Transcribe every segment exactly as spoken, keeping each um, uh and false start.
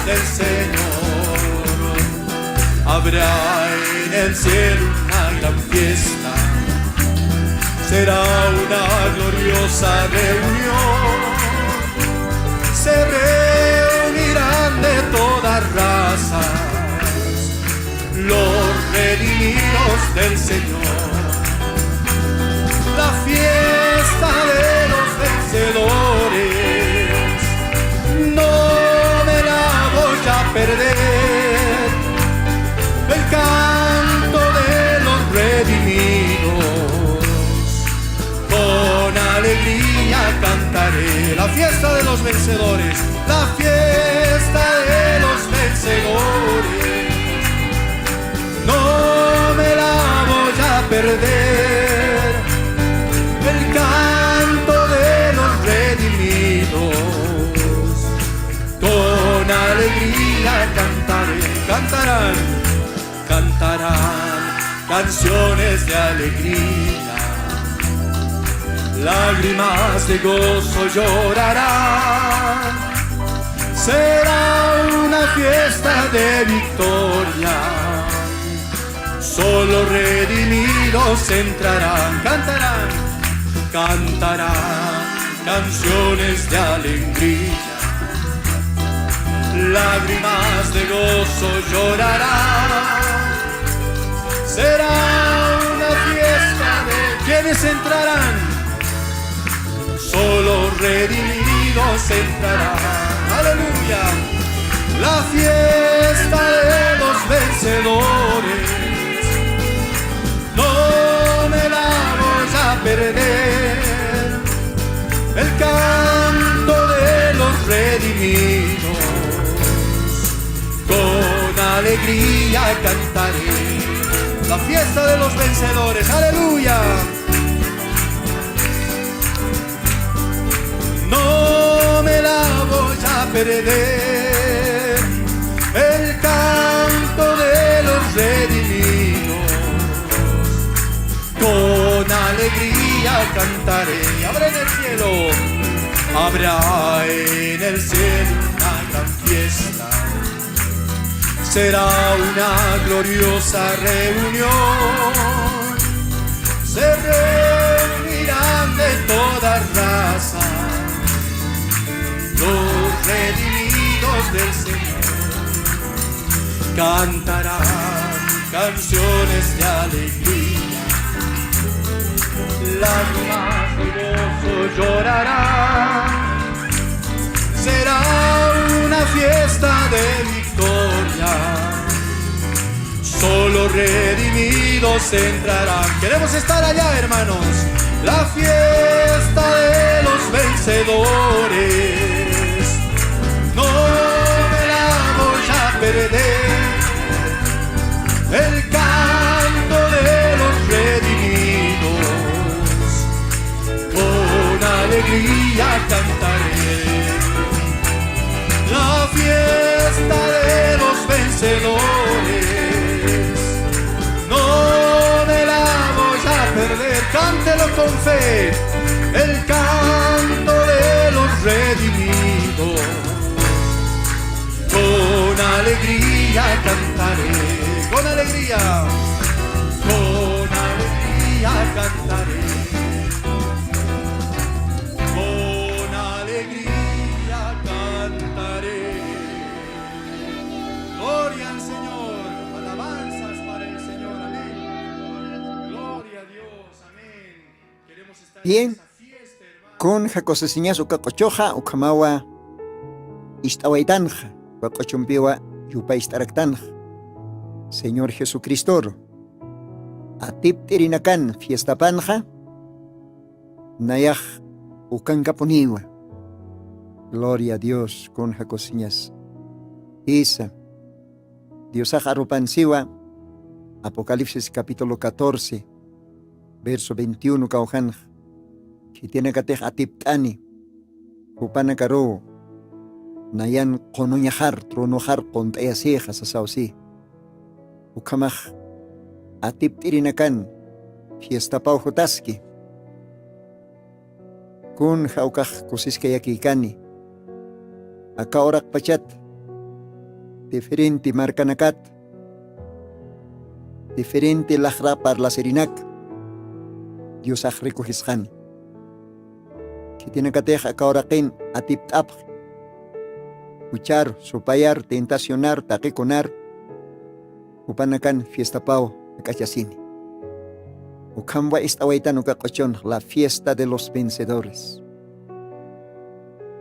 Del Señor. Habrá en el cielo una gran fiesta. Será una gloriosa reunión. Se reunirán de todas razas los redimidos del Señor. La fiesta de los vencedores, no me la voy a perder. El canto de los redimidos, con alegría cantaré. La fiesta de los vencedores, la fiesta de los vencedores, no me la voy a perder. El canto de los redimidos, con alegría cantaré. Cantarán, cantarán canciones de alegría. Lágrimas de gozo llorarán. Será una fiesta de victoria. Solo redimidos entrarán. Cantarán, cantarán canciones de alegría. Lágrimas de gozo llorarán. Será una fiesta de... ¿Quiénes entrarán? Solo redimidos entrarán. Aleluya. La fiesta de los vencedores, no me la voy a perder. El canto de los redimidos, con alegría cantaré. La fiesta de los vencedores, aleluya. No me la voy a perder. El canto de los redimidos, con alegría cantaré. Habrá en el cielo, habrá en el cielo una gran fiesta. Será una gloriosa reunión. Se reunirán de todas razas los redimidos del Señor. Cantarán canciones de alegría. Lágrimas de gozo llorarán. Será una fiesta de victoria. Solo redimidos entrarán. Queremos estar allá, hermanos. La fiesta de los vencedores, no me la voy a perder. El canto de los redimidos, con alegría cantaré. La fiesta de los vencedores, no me la voy a perder. Cántelo con fe. El canto de los redimidos, con alegría cantaré. Con alegría, con alegría cantaré. Con alegría cantaré. Gloria al Señor. Alabanzas para el Señor. Amén. Gloria a Dios. Amén. Queremos estar en... Bien. Esa fiesta, hermano. Kunja kusisiñas uka q'uchuxa, ukhamawa ist'awaytanxa, uka q'uchumpiwa yupaystaraktanxa Señor Jesucristoru. Atipt'irinakan fiestapanxa, nayax ukankapuniwa. Gloria a Dios, kunja kusisiñas. Jisa, Diosax arupan siwa, Apocalipsis capítulo catorce, verso veintiuno kawjanxa. Khitinakatix atipt'ani, jupanakaruw nayan qunuñaxar, tronoxar qunt'ayasixa sasaw si. Ukhamax atipt'irinakan fiestapaw jutaski. Kunja ukax kusiskayakïkani. Aka uraqpachat diferente markanakat, diferente laxra parlasirinak Diosax rikuxisxani. Khitinakatix aka uraqin atipt'apxi, juchar, supayar, tentacionar, taqikunar, jupanakan fiestapaw jak'achasini. Ukhamwa ist'awaytan uka q'uchun, la fiesta de los vencedores.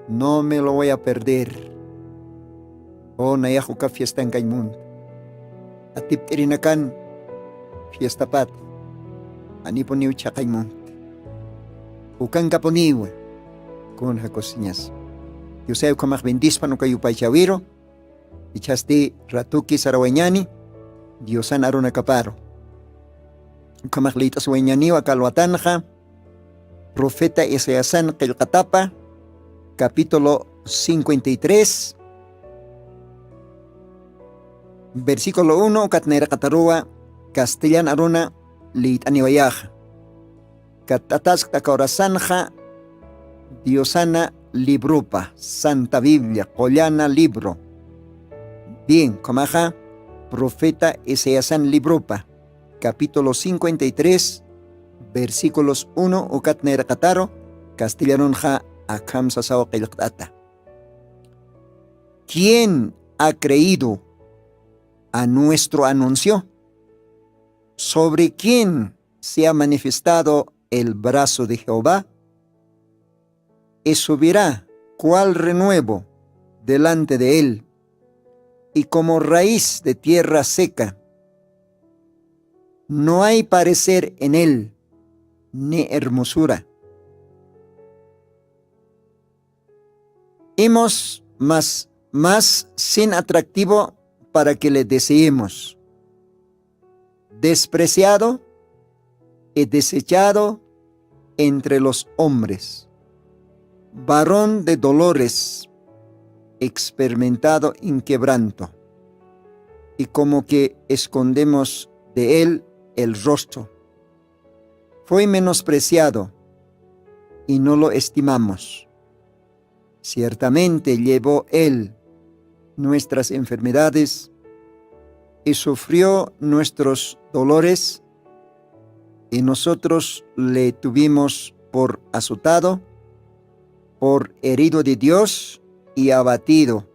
No me lo voy a perder. O nayax uka fiestan kañ munta. Atipt'irinakan fiestapat, janipuniw chhaqañ munta. Ukankapuniwa kun jakusiñas. Diosay ukhamax bendispan uka yupaychawiru. Ichhasti ratuki sarawañani Diosan arunakaparu. Ukhamax liyt'asiwañaniwa kalwatanxa profeta Isaiasan qillqatapa, capítulo cincuenta y tres, versículo uno, ukat nayraqataruwa castellan aruna liyt'aniwayaxa. Katt'ataskta aka urasanxa Diosana libropa, Santa Biblia, qullana libro. Bien, ukhamaxa profeta Isaiasan libropa, capítulo cincuenta y tres, versículos uno ukat nayraqataru, castellanunxa akham sasaw qillqt'ata. ¿Quién ha creído a nuestro anuncio? ¿Sobre quién se ha manifestado el brazo de Jehová? Y subirá cual renuevo delante de él, y como raíz de tierra seca. No hay parecer en él, ni hermosura. Hemos más, más sin atractivo para que le deseemos. Despreciado y desechado entre los hombres, varón de dolores, experimentado en quebranto, y como que escondemos de él el rostro. Fue menospreciado y no lo estimamos. Ciertamente llevó él nuestras enfermedades y sufrió nuestros dolores, y nosotros le tuvimos por azotado, por herido de Dios y abatido.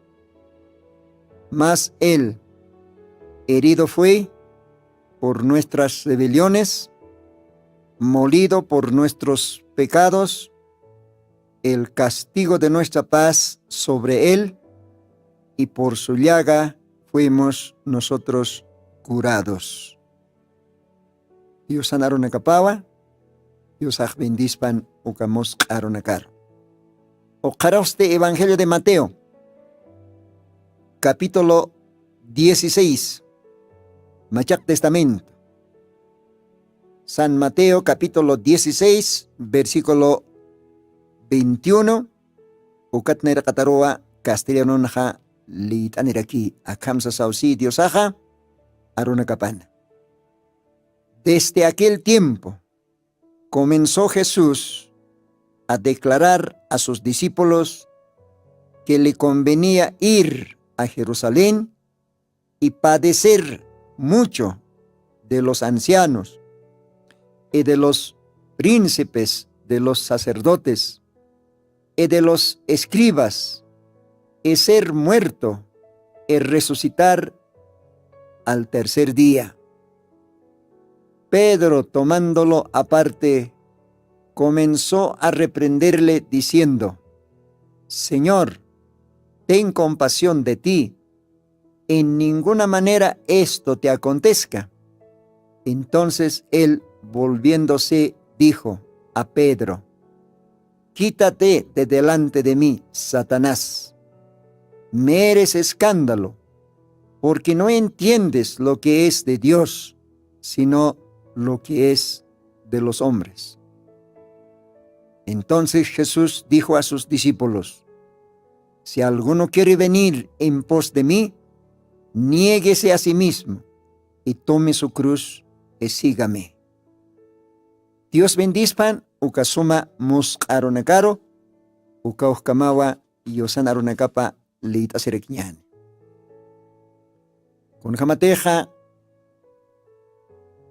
Mas él herido fue por nuestras rebeliones, molido por nuestros pecados. El castigo de nuestra paz sobre él, y por su llaga fuimos nosotros curados. Diosan arunakapawa, Diosax bendispan uka musq'a arunakaru. Uqharasti Evangelio de Mateo, capítulo dieciséis, Machaq Testamento. San Mateo, capítulo dieciséis, versículo veintiuno, ukat nayraqataruwa castellanunxa liyt'aniraki, akham sasaw si Diosaxa arunakapana. Desde aquel tiempo comenzó Jesús a declarar a sus discípulos que le convenía ir a Jerusalén y padecer mucho de los ancianos y de los príncipes, de los sacerdotes y de los escribas, y ser muerto y resucitar al tercer día. Pedro, tomándolo aparte, comenzó a reprenderle diciendo: "Señor, ten compasión de ti, en ninguna manera esto te acontezca". Entonces él, volviéndose, dijo a Pedro: "Quítate de delante de mí, Satanás. Me eres escándalo, porque no entiendes lo que es de Dios, sino lo que es de los hombres". Entonces Jesús dijo a sus discípulos: "Si alguno quiere venir en pos de mí, niéguese a sí mismo y tome su cruz y sígame". Dios bendispan uka suma musq'a arunakaru, uka ukhamawa yusan arunakapa liyt'asirakiñäni. Kunjamatixa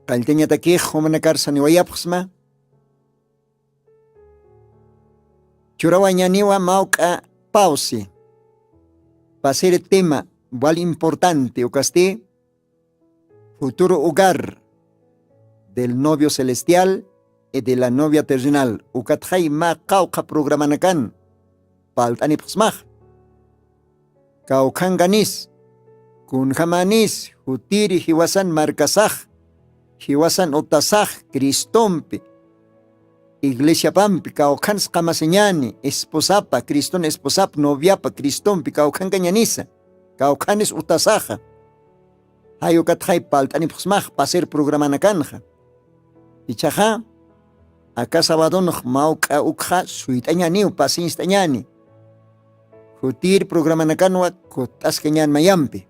qalltañatakix jumanakar saniwayapxsma. Churawañaniwa mawk'a pawsi pasiri tema wal importante ukasti, futuro hogar del novio celestial y de la novia terrenal. Ukatxay mä qawqha programanakan palt'anipxsmax. Kawkhankanis, kunjamanis jutiri jiwasan markasax, jiwasan utasax cristompi, iglesiapampi kawkhanis qamasiñani esposapa cristun esposapa noviapa cristompi kawkhankañanisa, kawkhanis utasaxa. Jayukatxay palt'anipxsmax pasir programanakanxa. Ichaxa aka sabadonx mawk'a ukxa suyt'añaniw pasinst'añani. Jutir programanakanwa kutt'askañan mayampi.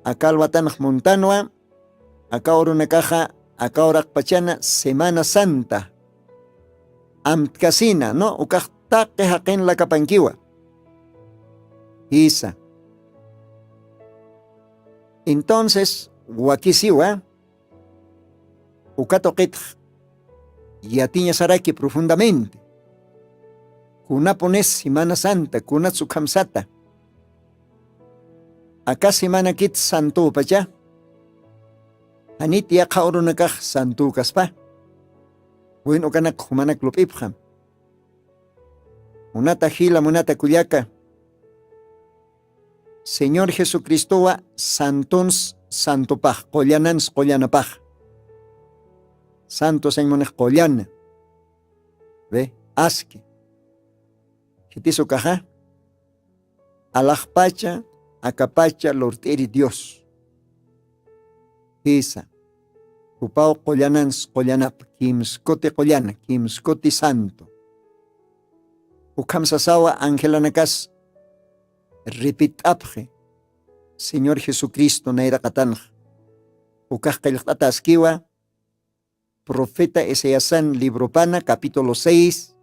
Aka alwatanx muntanwa aka urunakaxa aka uraqpachana semana santa amtkasina no ukax taqi jaqin lakapankiwa. Jisa. Entonces wakisiwa uka tuqitx yatiñasaraki profundamente. Kunapunis semana santa kunats ukhamsata? Aka semanakit santupacha janit yaqha urunakax santükaspa. Win ukanak jumanak lup'ipxam. Munata jila munata kullaka, señor jesucristowa santons santupax qullanans qullanapax. Santo sañmunix qullana. Ve aski khitis ukaxa alaxpacha akapacha lurt'iri dios. Jisa. Jupaw qullanans qullanapa kimskuti qullana kimskuti santo. Ukham sasawa angelanakas ripit'apxi señor jesucristo nayraqatanxa. Ukax qillqt'ataskiwa profeta isaiasan libropana capítulo seis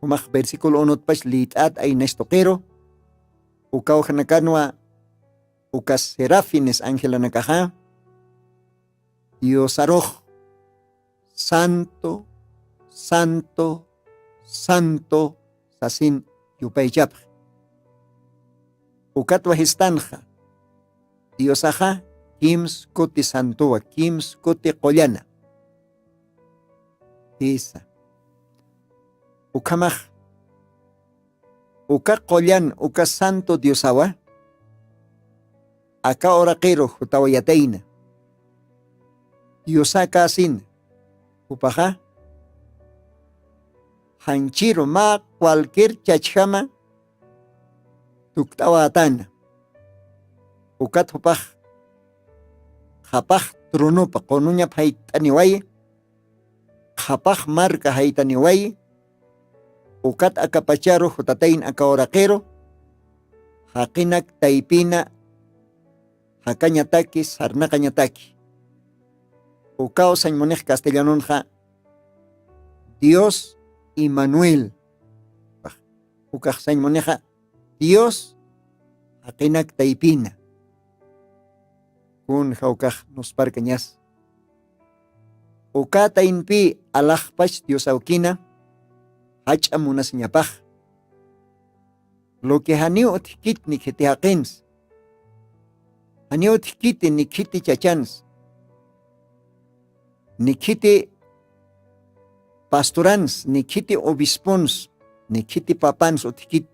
jumax versiculo unutpach lït'at aynastuqiru. Ukawjanakanwa uka serafines angelanakaxa diosarux santo santo santo sasin yupaychapxi. Ukatwa jistanxa diosaxa kims kuti santuwa kims kuti qullana. Jisa. Ukhamax uka qullan uka santo diosawa aka uraqiru jutawayatayna. Diosakäsina jupaxa janchiru mä cualquier chachjama tukt'awätana. Ukat jupax qhapax tronopa qunuñap jayt'aniwayi qhapax marka jaytaniwayi. Ukat akapacharu jutatayn aka uraqiru jaqinak taypina jakañataki sarnaqañataki. Ukaw sañmunix castellanunxa dios emanuel. Ukax sañmunixa dios jaqinak taypina. Kun jawkax nusparkañas uka taynpi alaxpach diosawkina jach'a munasiñapax. Luki janiw utjkit nikhiti jaqins janiw utjkiti nikhiti chachans nikhiti pastorans nikhiti obispons nikhiti papans utjkit.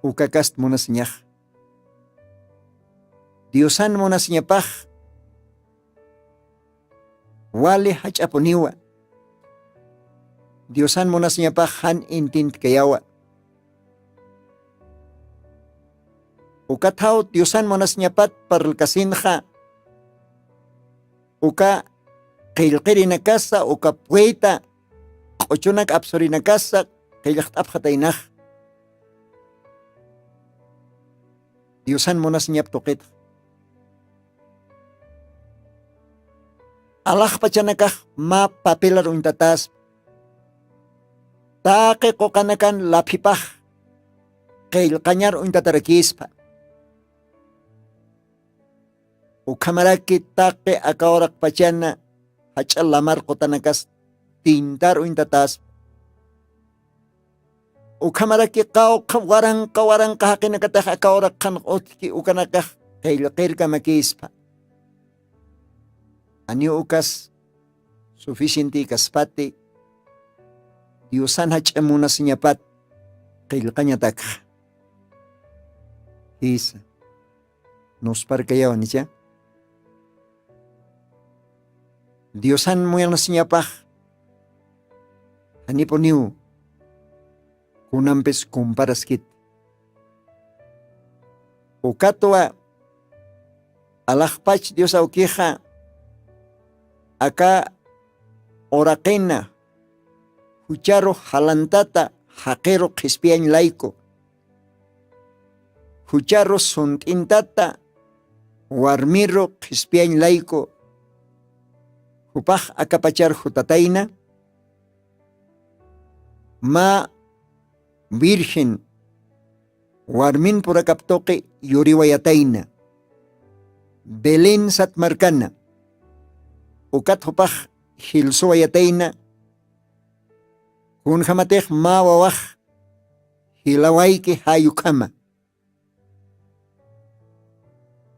Ukakast munasiñax diosan munasiñapax wali jach'apuniwa. Diosan munasiñapax jan intintkayawa. Ukathaw diosan munasiñapat parlkasinxa uka qillqirinakasa uka puwayta q'uchunak apsurinakasa qillqt'apxataynax. Diosan munasiñap tuqitxa alaxpachanakax mä papelar uñtataspa taqi quqanakan laphipax qillqañar uñtatarakispa. Ukhamaraki taqi aka uraqpachana jach'a lamar qutanakas tintar uñtataspa. Ukhamaraki qawqha waranqa waranqa jaqinakatax aka uraqxanx utjki ukanakax qillqirkamakispa. Aniw ukas suficientïkaspati diosan jach'a munasiñapat qillqañatakxa. Jisa, nusparkayawan icha diosan munasiñapax janipuniw kunampis kumparaskit. Ukatwa alaxpach dios awkixa aka uraqina jucharu jalantata jaqiru qhispiyañ layku jucharu sunt'intata warmiru qhispiyañ layku jupax akapachar jutatayna mä virgen warmin purakaptuqi yuriwayatayna belén sat markana ukat jupax jilsuwayatayna kunjamatix mä wawax jilawayki jayukhama.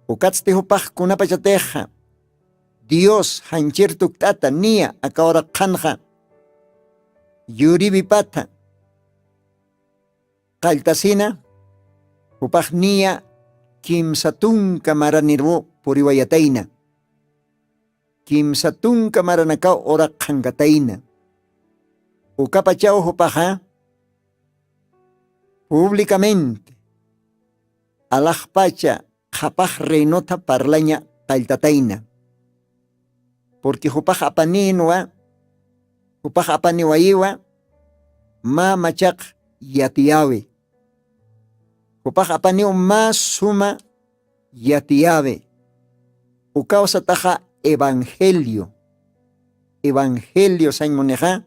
Ukatsti jupax kunapachatixa dios janchir tukt'ata niya aka uraqxanxa yuriwipatha qalltasina jupax niya kimsa tunka maraniru puriwayatayna kimsa tunka maranakaw uraqxankatayna. Ukapachaw jupaxa publicamente alaxpacha qhapax reinotha parlaña qalltatayna. Purqui jupax apanïnwa jupax apaniwayiwa mä machaq yatiyawi jupax apaniw mä suma yatiyawi. Ukawsataxa evangelio evangelio sañ munixa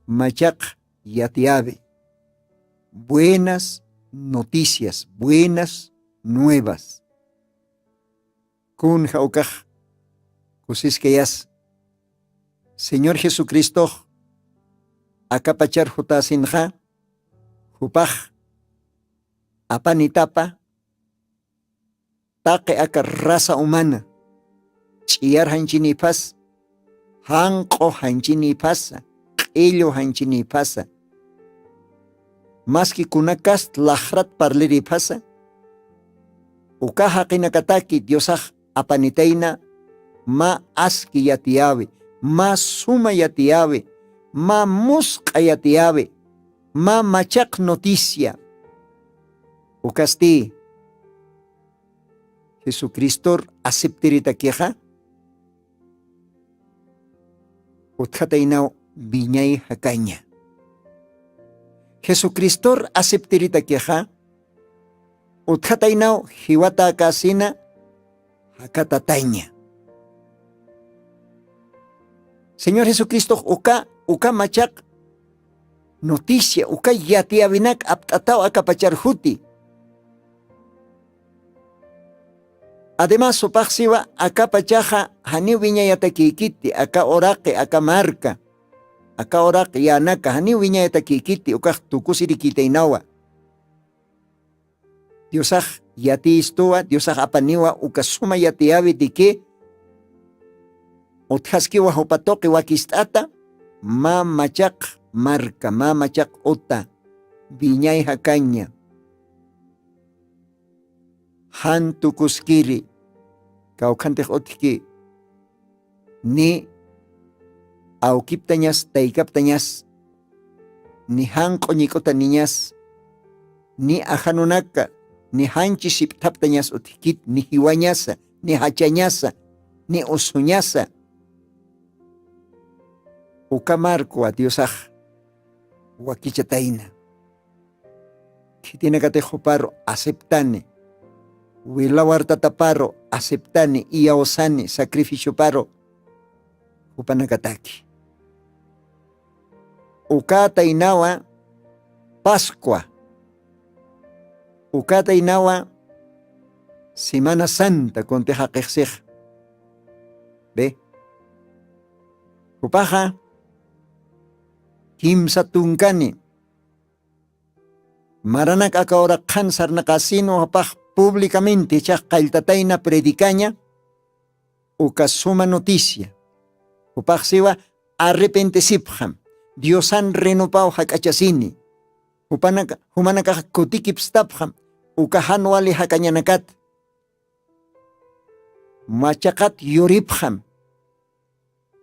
machaq yatiyawi buenas noticias buenas nuevas. Kunja ukax kusiskayas señor jesucristox akapachar jutasinxa jupax apanitapa taqi aka raza humana ch'iyar janchinïphasa janq'u janchinïphasa q'illu janchinïphasa maski kunakast laxrat parlirïphasa uka jaqinakataki diosax apanitayna mä aski yatiyäwi mä suma yatiyäwi mä musq'a yatiyäwi mä machaq noticia. Ukasti jesucristor aceptiritakixa utjataynaw wiñay jakaña. Jesucristor aceptiritakixa utjataynaw jiwatäkäsina jakatataña. Señor jesucristox uka uka machaq noticia uka yatiyäwinak apt'ataw akapachar juti. Además jupax siwa akapachaxa janiw wiñayatakïkiti aka uraqi aka marka aka uraqi yänaka janiw wiñayatakïkiti ukax tukusirikïtaynawa. Diosax yatiystuwa diosax apaniwa uka suma yatiyäwi diki utjaskiwa jupa tuqi wakist'ata mä machaq marka mä machaq uta wiñay jakaña. Jan tukuskiri kawkhantix utjki ni awkiptañas taykaptañas ni jan q'uñik'utaniñas ni ajanunaka ni janchi sip'thaptañas utjkit ni jiwañasa ni jachañasa ni usuñasa. Uka markwa diosax wakichatayna khitinakatix juparu aceptani wilawartataparu aceptani iyawsani sacrificioparu jupanakataki. Ukataynawa pascua ukataynawa Semana santa kuntixaqixsix. Be, jupaxa kimsa tunkani maranak akawra qhan sarnaqasin uxapax publicamente ichax qalltatayna predikaña uka suma noticia. Jupaxsiwa arrepentesipxam, diosan renopaw jak'achasini. Jumanakax kutikipstapxam uka jan wali jak'añanakat. Machaqat yuripxam.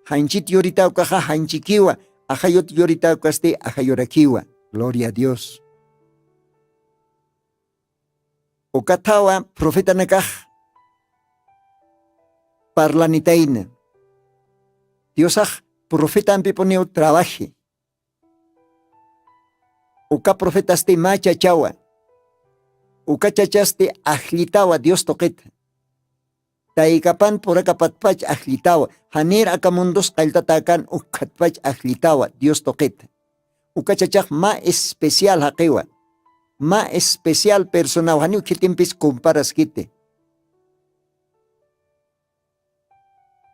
Janchit yuritawkaxa janchikiwa, ajayut yuritawkasti ajayurakiwa. Gloria a dios. Ukathawa profetanakax parlanitayna. Diosax profetampipuniw trabaji. Uka profetasti mä chachawa. Uka chachasti ajllitawa dios tuqita. Taykapan purakapatpach ajllitawa. Janir aka mundos qalltatäkan ukkhatpach ajllitawa dios tuqita. Uka chachax mä especial jaqiwa. Mä especial personaw janiw khitimpis comparaskiti.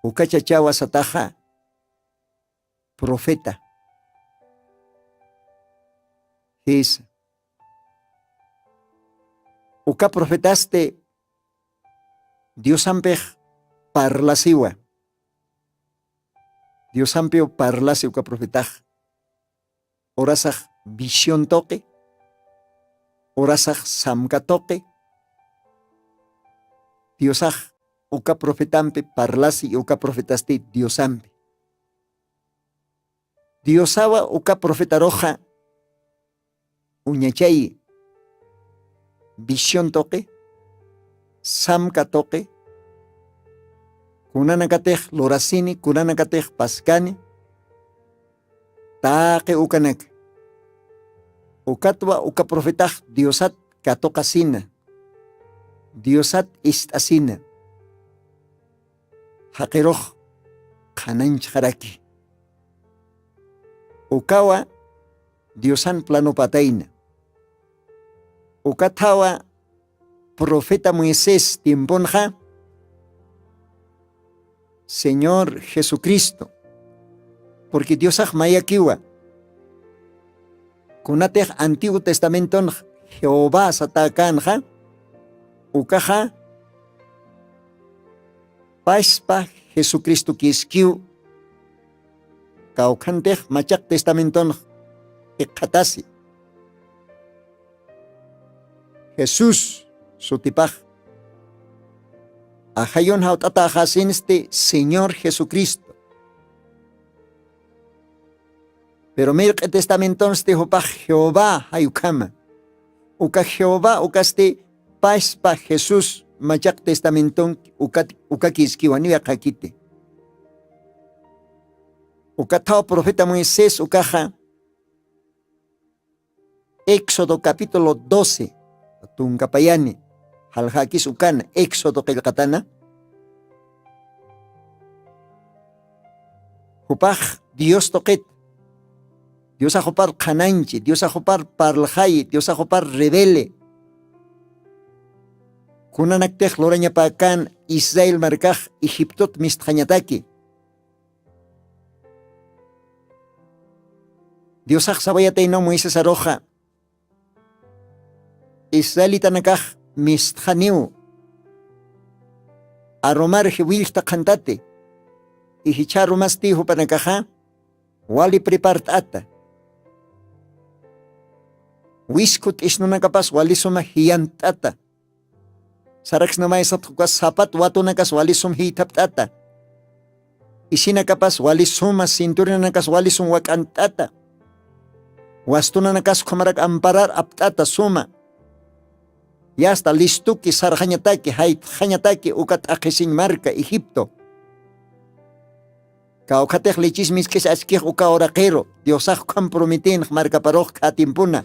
Uka chachawa sataxa profeta. Jisa. Uka profetasti diosampix parlasiwa. Diosampiw parlasi uka profetax. Urasax vision tuqi, urasax samka tuqi. Diosax uka profetampi parlasi y uka profetasti diosampi. Diosawa uka profetaruxa uñachayi, vision tuqi, samka tuqi, kunanakatix lurasini, kunanakatix paskani. Taqi ukanaka. Ukatwa uka profetax diosat katuqasina, diosat ist'asina. Jaqirux qhananchxaraki. Ukawa diosan planopatayna. Ukathawa profeta moisés tiemponxa señor jesucristo. Purqui diosax mayakiwa kunatix antiguo testamentonx jehová satäkänxa ukaxa paspa jesucristo kiskiw. Kawkhantix machaq testamentonx iqhatasi jesús sutipax ajayun jawt'ataxasinsti señor jesucristo. Pero mirq'i testamentonsti jupax jehová jayukhama. Uka jehová ukasti paspa jesús machaq testamenton ukakiskiwaniw yaqhakiti. Ukathaw profeta moisés ukaxa éxodo capítulo doce tunkapayani. Jaljakis ukana éxodo qillqatana. Jupax dios tuqit. Diosax jupar qhananchi diosax jupar parlxayi diosax jupar rebele. Kunanaktix lurañapäkan israel markax egiptot mistxañataki. Diosax sawayataynaw moisesaruxa israelitanakax mistxaniw arumarji willta qhantati. Ijichha arumasti jupanakaxa wali prepart'ata wisku t'isnunakapas walisuma jiyant'ata. Saraksnamaysatxuka sapat watunakas walisum jiythapt'ata. Isinakapas walisuma cinturinakas walisum wak'ant'ata. Wastunanakas ukhamarak amparar apt'ata suma. Yasta listuki sarxañataki jaytxañataki uka t'aqhisiñ marka egipto. Kawkhatix lichis misk'is achkix uka uraqiru diosax ukham prometenx markaparux khatimpuna.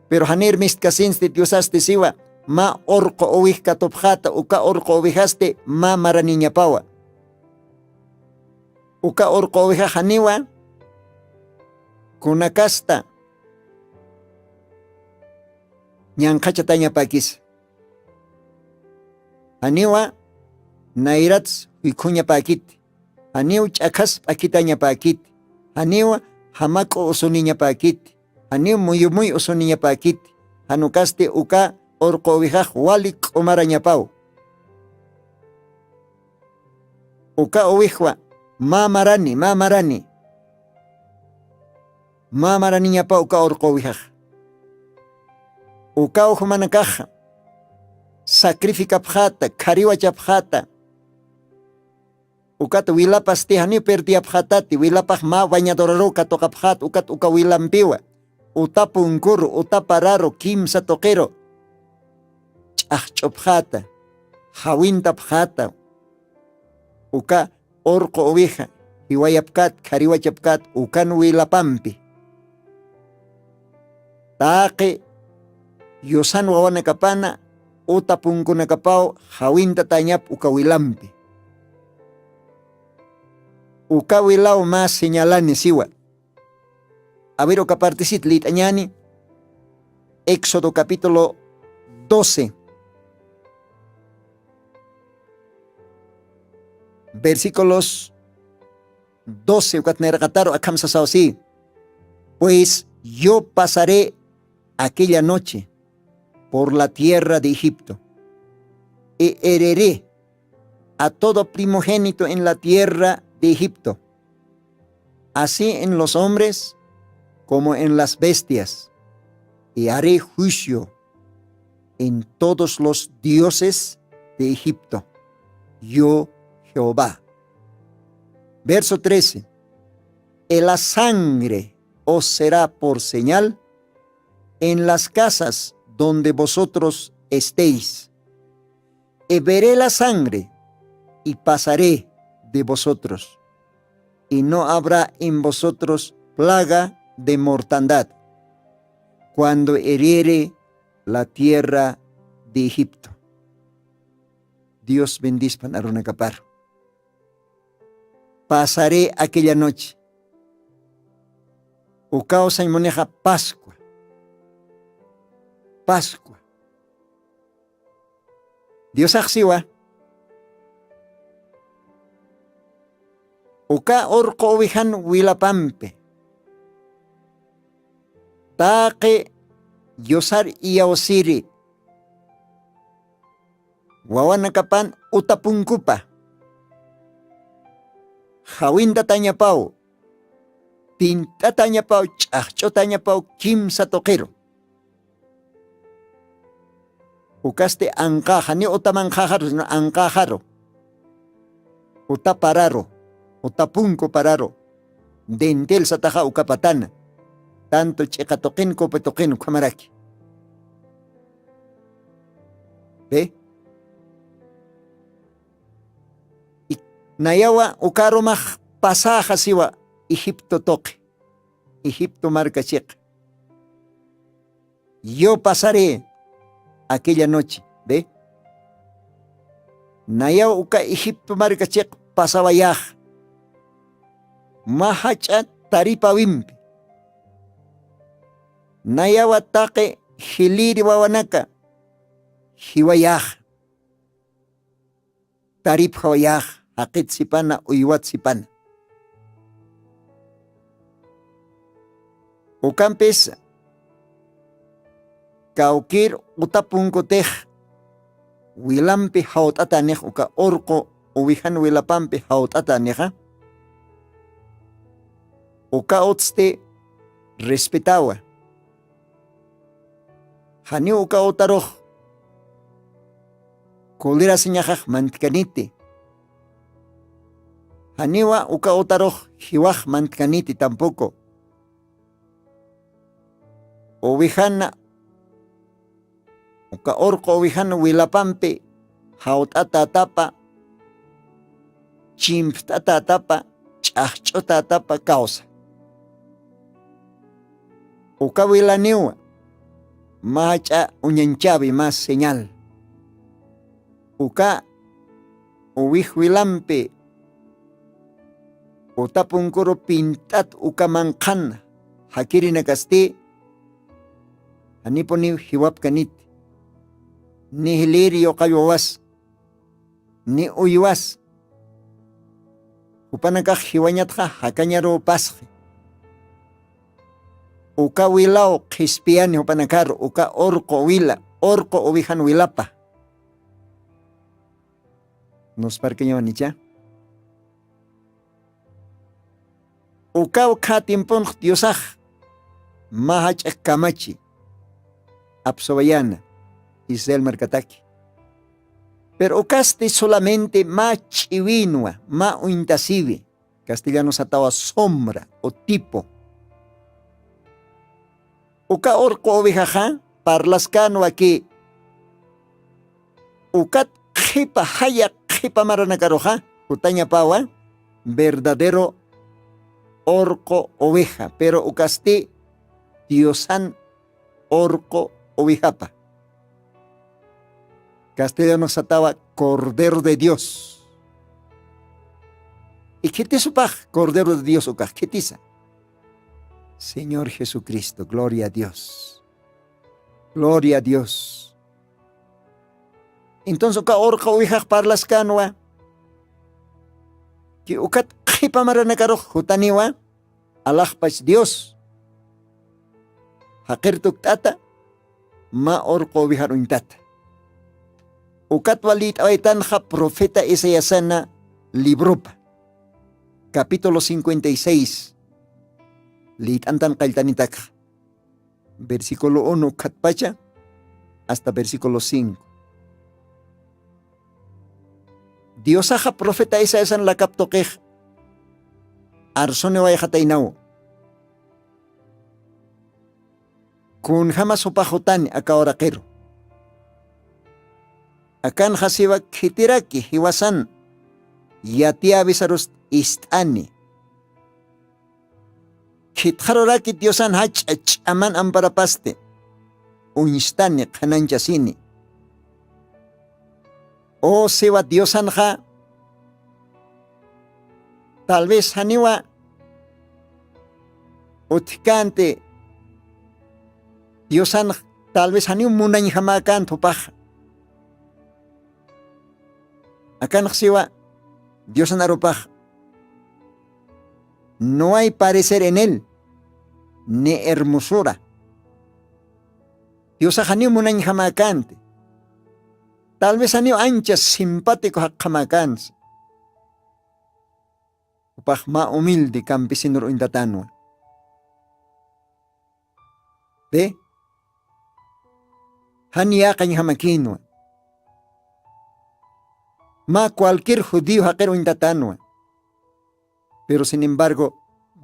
Pero janir mistkasinsti diosasti siwa mä urqu uwij katupxata uka urqu uwijasti mä maraniñapawa. Uka urqu uwijax janiwa kunakasta ñanqhachatañapakisa. Janiwa nayrats juykhuñapäkiti, janiw ch'akhas p'akhitañapäkiti, janiw jamak'u usuniñapäkiti, janiw muyumuy usuniñapäkiti. Janukasti uka urqu uwixax wali k'umarañapaw. Uka uwixwa mä marani mä marani mä maraniñapaw uka urqu uwixax. Uka uxmanakaxa sacrificapxata khariwachapxata. Ukat wilapasti janiw perdiyapxatati wilapax mä bañadoraruw katuqapxata ukat uka wilampiwa uta punkuru uta pararu kimsa tuqiru ch'axch'upxata jawintapxata. Uka urqu uwixa jiwayapkat khariwachapkat ukan wilapampi taqi yusan wawanakapana uta punkunakapaw jawintatañap uka wilampi. Uka wilaw mä señalani siwa. Awir uka partisit lït'añani. Éxodo capítulo doce, versículos doce ukat nayraqataru akham sasaw si. Pues yo pasaré aquella noche por la tierra de Egipto y heriré a todo primogénito en la tierra de Egipto, así en los hombres como en las bestias, y haré juicio en todos los dioses de Egipto. Yo Jehová. Verso trece. Y la sangre os será por señal en las casas donde vosotros estéis. Y veré la sangre y pasaré de vosotros, y no habrá en vosotros plaga de mortandad cuando hiriere la tierra de Egipto. Dios bendispan arunakaparu. Pasaré aquella noche. Ukaw sañmunixa pascua. Pascua. Diosaxsiwa uka urqu uwijan wilapampi taqi yusar iyawsiri wawanakapan utapunkupa jawintatañapaw pint'atañapaw ch'axch'utañapaw kimsa tuqiru. Ukasti anqaxa ni utamanqaxaru sino anqaxaru uta pararu uta punku pararu dentel sataxa ukapatana tantu ch'iqa tuqin kupi tuqin ukhamaraki. Pi nayawa ukarumax pasaxa siwa egipto tuqi egipto marka chiqa. Yo pasaré aquella noche. Ve nayaw uka egipto marka chiq pasawayax mä jach'a taripawimpi nayawa taqi jiliri wawanaka jiwayax taripxawayäx jaqit sipana uywat sipana. Ukampis kawkir utapunkutix wilampi jawt'atanix uka urqu uwijan wilapampi jawt'atanixa uka utsti respetawa. Janiw uka utarux kulirasiñaxax mantkaniti. Janiwa uka utarux jiwax mantkaniti tampuku. Uwijana uka urqu uwijana wilapampi jawt'atätapa chimpjt'atätapa ch'axch'utätapa kawsa. Uka wilaniwa mä jach'a uñanchawi mä señal uka uwij wilampi utapunkuru pint'at uka manqhan jakirinakasti janipuniw jiwapkaniti. Nijlïr yuqallwawas ni uywas. Jupanakax jiwañatxa jakañaruw pasxi. Uka wilaw qhispiyani jupanakaru uka urqu wila, urqu ovejan wilapa. Nusparkañawanicha. Ukaw kha tiemponx diosax mä jach'ak kamachi apsawayana israel markataki. Pero ukasti solamente mä ch'iwinwa, mä uñtasiwi, castellano satawa sombra o tipo. Uka urqu ovejaxa parlaskanwa ki ukat qhipa jaya qhipa maranakaruxa jutañapawa verdadero urqu oveja pero ukasti diosan urqu ovejapa. Castellano satawa cordero de dios. Ikhitisupax cordero de dios ukax khitisa. Señor jesucristo gloria a dios. Gloria a dios. Entonces uka urqa uwijax parlaskanwa ki ukat qhipa maranakarux jutaniwa. Alaxpach dios jaqir tukt'ata mä urqa uwijar uñtata. Ukatwa lït'awaytanxa profeta isaíasana libropa capítulo cincuenta y seis lït'antan qalltanitakxa versículo uno ukhatpacha hasta versículo cinco. Diosaxa profeta isaiasan lakap tuqix arsuniwayxataynaw kunjama supaxutani aka uraqiru. Akanxasiwa khitiraki jiwasan yatiyäwisarust ist'ani. Khitxaruraki diosan jach'a ch'aman amparapasti uñstani qhanañchasini. O siwa diosanxa tal vez janiwa utjkänti diosanx tal vez janiw munañjamäkänti jupaxa. Akanxsiwa diosan arupax no hay parecer en él ni hermosura. Diosax janiw munañjamäkänti tal vez janiw ancha simpático jakxamäkänsi. Jupax mä humilde campesinur uñtatanwa. Pi jan yäqañjamakïnwa mä cualquier judío jaqir uñtatanwa. Pero sin embargo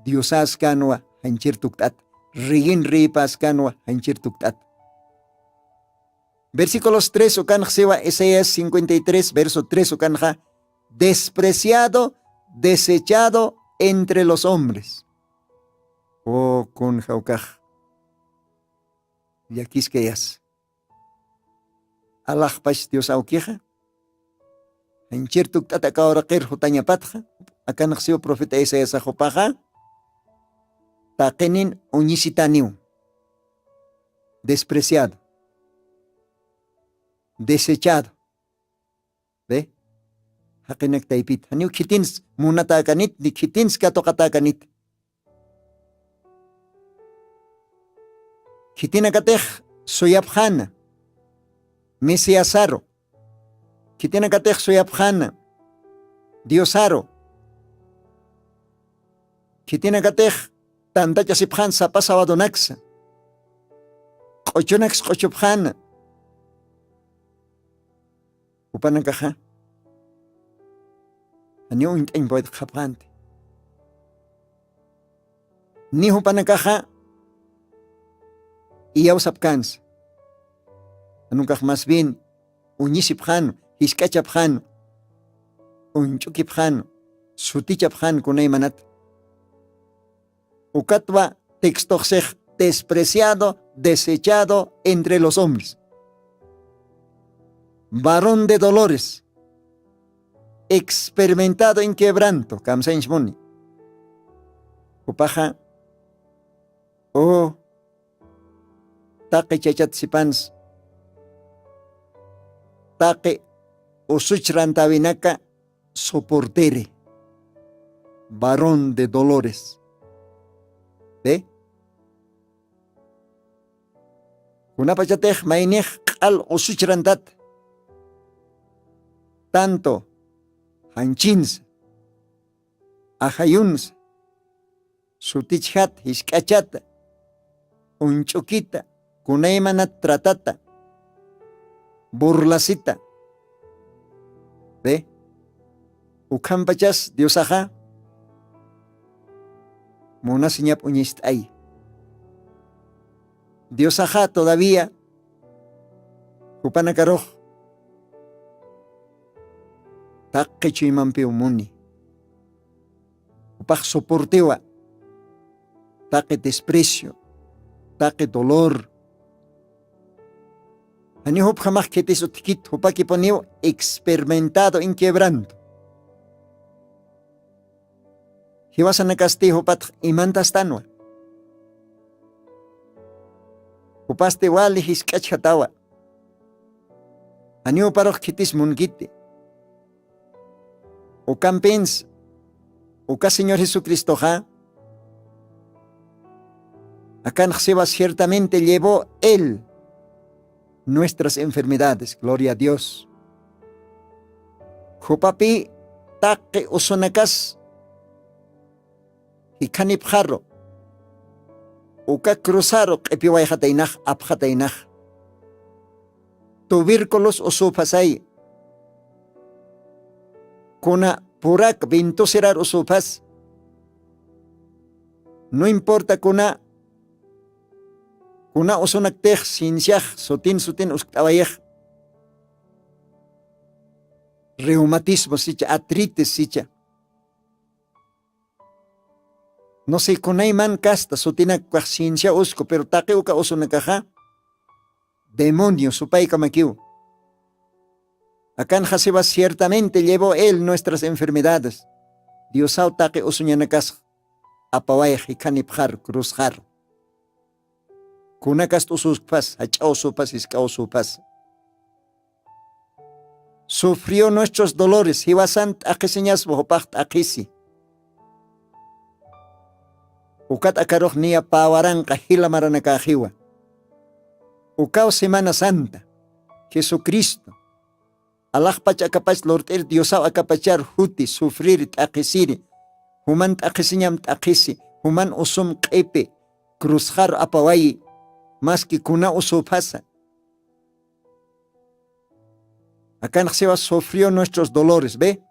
diosäskänwa janchir tukt'ata. Riyin riyipäskänwa janchir tukt'ata. Versículos tres ukanxa siwa isaías cincuenta y tres verso tres ukanxa despreciado, desechado entre los hombres. O kunxa ukax llakiskayas alaxpach dios awkixa janchir tukt'ata aka uraqir jutañapatxa. Akanxsiw profeta isaiasax jupaxa taqinin uñisitaniw despreciado, desechado. Ve jaqinak taypita janiw khitins munatäkanit ni khitins katuqatäkanit. Khitinakatix suyapxäna mesiasaru. Khitinakatix suyapxäna diosaru. Khitinakatix tantachasipxän sapa sawadunaksa q'uchunaksa q'uchupxäna. Jupanakaxa janiw uñt'añ pawaytxapxänti. Ni jupanakaxa iyawsapkänsa. Janukax mas bien uñisipxänu, jisk'achapxänu, uñch'ukipxänu, sutichapxänu kunaymanata. Ukatwa textoxsix despreciado, desechado entre los hombres, varón de dolores, experimentado en quebranto kamsañchmuni. Jupaxa u taqi chachat sipans taqi usuchrantäwinaka soportiri, varón de dolores. ¿Ve? Kunapachatix maynix q'al usuchrantat, tanto janchinsa, ajayunsa, sutichjat, jisk'achata, uñch'ukita, kunaymanat tratata, burlasita. ¿Ve? Ukhampachas Diosaxa munasiñap uñist'ay. Diosaxa todavía jupanakarux taqi chuymampiw muni. Jupax soportewa taqi desprecio, taqi dolor. Janiw jupjamax khitis utjkit, jupakipuniw experimentado en quebranto. Jiwasanakasti jupatx imantastanwa. Jupasti wali jisk'achjatawa. Janiw juparux khitis munkiti. Ukampins uka Señor Jesucristoxa akanxsiwa ciertamente llevó él nuestras enfermedades. Gloria a Dios. Jupapi taqi usunakas jikhanipxaru uka cruzaru q'ipiwayxataynax, apxataynax. Tubérculos usupasay, kuna purak vintusirar usupas. No importa kuna kuna usunaktix cienciax sutin sutin uskt'awayix, reumatismo sicha, artritis sicha, no sé kunayman kasta sutinak ukax ciencia usku, pero taqi uka usunakaxa demonio supaykamakiw. Akanxasiwa ciertamente llevó él nuestras enfermedades. Diosaw taqi usuñanakas apawayx jikhanipxar cruzxar. Kunakast ususkpas, jach'a usupas, jisk'a usupas. Sufrió nuestros dolores, jiwasan t'aqhisiñaswa jupax t'aqhisi. Ukat akarux niya pä waranqa jila maranakaxiwa. Ukaw Semana Santa, Jesucristo alaxpach akapach lurt'ir Diosaw akapachar juti, sufriri, t'aqhisiri, juman t'aqhisiñam t'aqhisi, juman usum q'ipi, cruzxar apawayi, maski kuna usuphasa. Akanxsiwa sufrió nuestros dolores, ¿ve?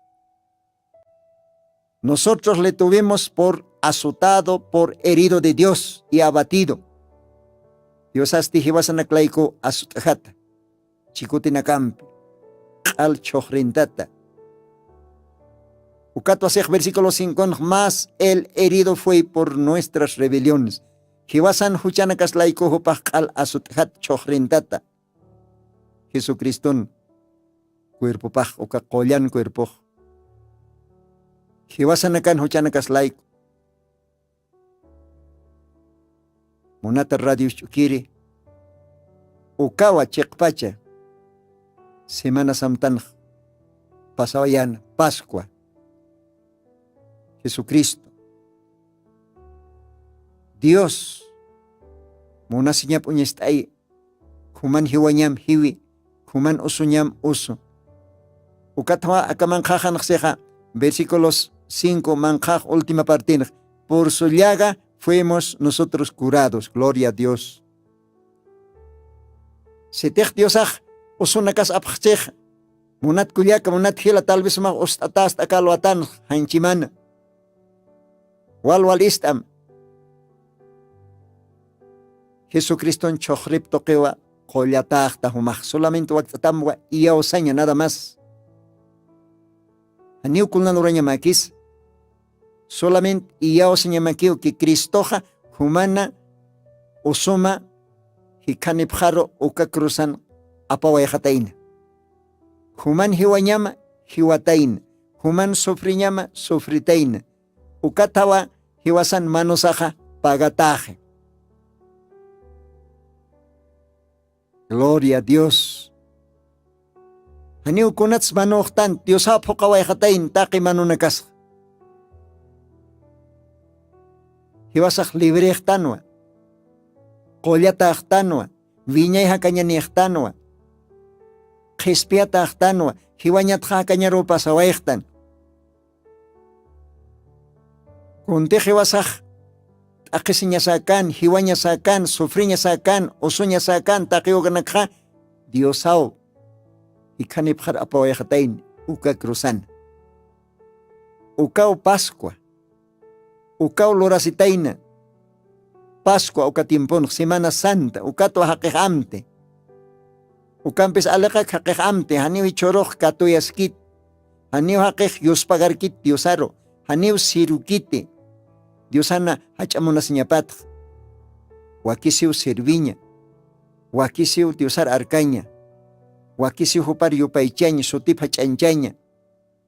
Nosotros le tuvimos por azotado, por herido de Dios y abatido. Diosasti jiwasanak layku asut'jata chikutinakampi, q'al chhuxrintata. Ukatwa six versículo cinco, más el herido fue por nuestras rebeliones. Jiwasan juchanakas layku jupax q'al asut'jat chhuxrintata. Jesucristun cuerpopax, uka qullan cuerpox, jiwasanakan juchanakas layku. Munata radio ch'ukiri, ukawa chiqpacha Semana Santanx pasawayana, Pascua. Jesucristo, Dios munasiñap uñast'ayi, juman jiwañam jiwi, juman usuñam usu. Ukatwa aka manqhaxanxsixa, versículos cinco manqhax última partinx, por su llaga fuimos nosotros curados. Gloria a Dios. Sitix Diosax usunakas apxchix, munat kullaka, munat jila, tal vez sumax ust'atasta aka alwatanx janchimana. Wal wal ist'am. Jesucriston chhuxrip tuqiwa qullataxta jumax, solamente wakt'atamwa iyawsaña nada más. Janiw kulnan urañamakis, solamente iyawsañamakiw que Cristoxa jumana usuma jikhanipxaru uka cruzan apawayxatayna. Juman jiwañama jiwatayna, juman sufriñama sufritayna. Ukathawa jiwasan manusaxa pagatäxi. Gloria a Dios. Janiw kunats manuxtan diosaw phuqawayxatayn taqi manunakasxa. Jiwasax librextanwa, qullataxtanwa, wiñay jakañanixtanwa, qhispiyataxtanwa, jiwañatxa jakañaruw pasawayxtan. Kuntix jiwasax t'aqhisiñasäkan, jiwañasäkan, sufriñasäkan, usuñasäkan taqiwkanakxa diosaw jikhanipxar apawayxatayni. Uka cruzana, ukaw pascua, ukaw lurasitayna. Pascua uka tiemponx semana santa ukatwa jaqix amti. Ukampis aliqak jaqix amti janiw jichhurux katuyaskit, janiw jaqix yuspagarkit diosaru, janiw sirukiti diosana jach'a munasiñapatx. Wakisiw sirviña, wakisiw diosar arkaña, wakisiw jupar yupaychaña sutip jach'añchaña,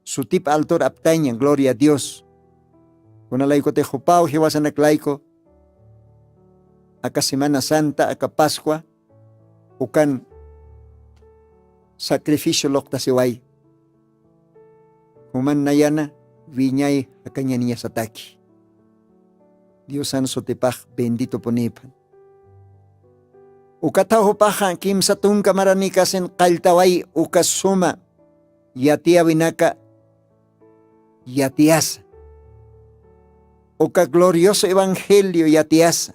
sutip altur aptaña gloria a dios. Kunalaykutix jupaw jiwasanak layku aka semana santa aka pascua ukan sacrificio luqtasiway. Juman nayana wiñay jakañaniñasataki. Diosan sutipax benditopuniphan. Ukathaw jupaxa kimsa tunka maranïkasin qalltaway uka suma yatiyäwinaka yatiyasa, uka glorioso evangelio yatiyasa.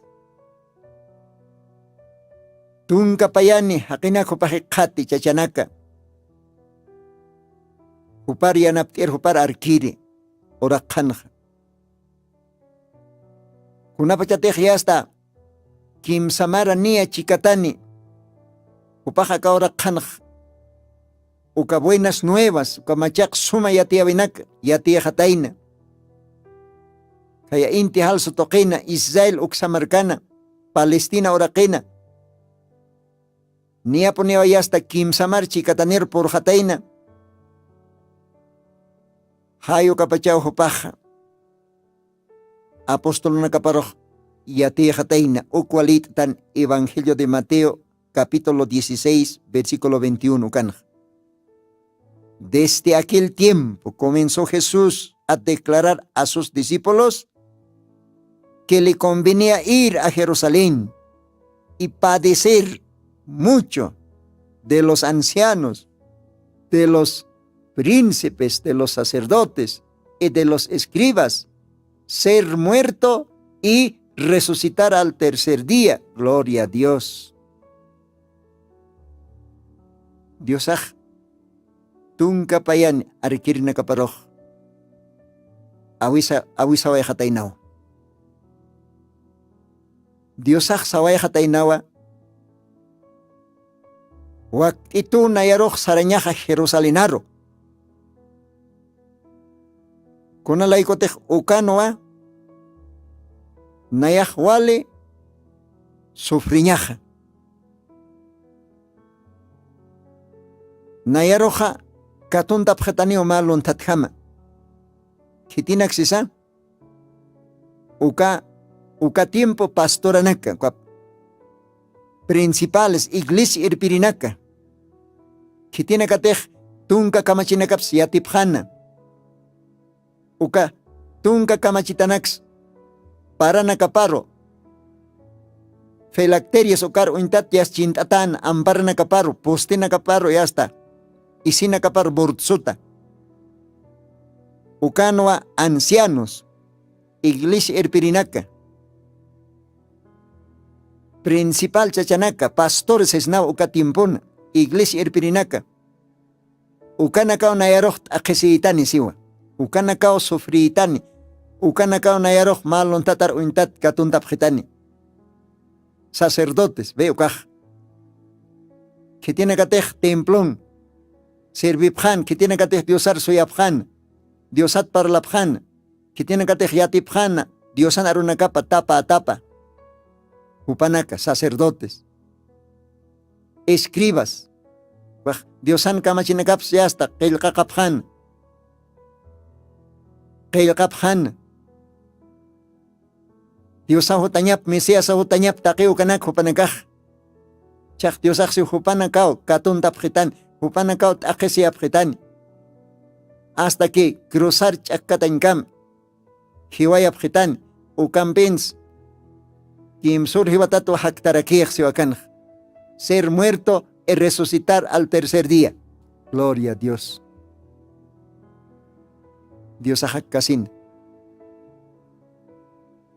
Tunka payani jaqinak jupax jikxati chachanaka, jupar yanapt'ir jupar arkiri uraqxanxa. Kunapachatix yasta kimsa mara niya chikatani jupax aka uraqxanxa, uka buenas nuevas uka machaq suma yatiyäwinak yatiyxatayna. Khaya inti jalsu tuqina israel uksa markana, palestina uraqina, niyapuniwa yasta kimsa mar chikatanir purxatayna. Jay ukapachaw jupaxa apostolunakaparux yatiyxatayna. Ukwa lït'tan evangelio de mateo capítulo dieciséis versículo veintiuno kanxa. Desde aquel tiempo comenzó jesús a declarar a sus discípulos que le convenía ir a jerusalén y padecer mucho de los ancianos, de los príncipes, de los sacerdotes y de los escribas, ser muerto y resucitar al tercer día. Gloria a dios. Diosax tunka payan arkirinakaparux awisa awisawayxataynawa. Diosax sawayxataynawa wakt'ituw nayarux sarañaxa jerusalenaru. Kunalaykutix ukanwa nayax wali sufriñaxa. Nayaruxa katuntapxitaniw mä lunthatjama. Khitinak sisa uka uka tiempo pastoranaka uka principales iglesia irpirinaka khitinakatix tunka kamachinakapsa yatipxana. Uka tunka kamachitanaksa paranakaparu filacterias ukar uñtat yasta chint'atana amparanakaparu postinakaparu yasta isinakaparu burtsuta. Ukanwa ancianos iglesia irpirinaka principal chachanaka pastores sisnaw uka tiempona iglesia irpirinaka ukanakaw nayarux t'aqhisïtani siwa. Ukanakaw sufrïtani. Ukanakaw nayarux mä lunthatar uñtat katuntapxitani. Sacerdotes ve ukax khitinakatix templon servipxan khitinakatix diosar suyapxan diosat parlapxan khitinakatix yatipxana diosan arunakapa tapa atapa. Jupanaka sacerdotes escribas wax diosan kamachinakapsa yasta qillqaqapxana qillqapxana. Diosaw jutañap mesiasaw jutañap taqiw kanak jupanakax. Chax diosaxsiw jupanakaw katuntapxitan jupanakaw t'aqhisiyapxitani. Hasta que cruzar ch'akkatañkam jiwayapxitani. Ukampins kimsur jiwatatwa jaktarakix siwakanxa, ser muerto y resucitar al tercer día. Gloria a Dios. Diosax jakkasina,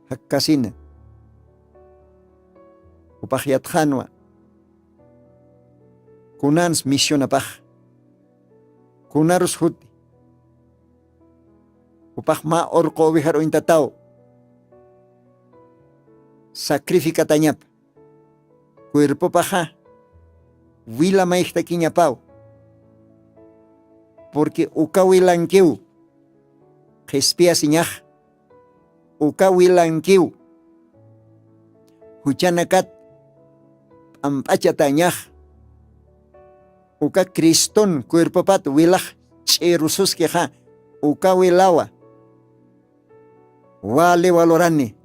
jakkasina. Jupax yatxanwa kunans misionapax, kunarus juti. Jupax mä urqu ovejar uñtataw sacrificatañapa, cuerpopaxa wila mayjtakiñapaw. Porque uka wilankiw qhispiyasiñax, uka wilankiw juchanakat p'amp'achatañax. Uka Criston cuerpopat wilax ch'irususkixa, uka wilawa wali walurani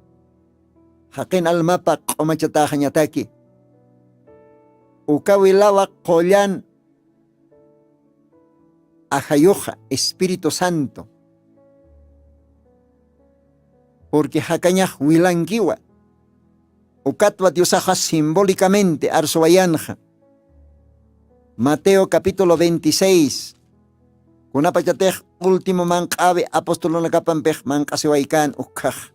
jaqin almapa q'umachatäxañataki. Uka wilawa qullan ajayuxa Espíritu Santo. Porque jakañax wilankiwa. Ukatwa Diosaxa simbólicamente arsuwayanxa. Mateo capítulo veintiséis, kunapachatix último manq'awi apostolunakapampix manq'asiwaykän ukkhax.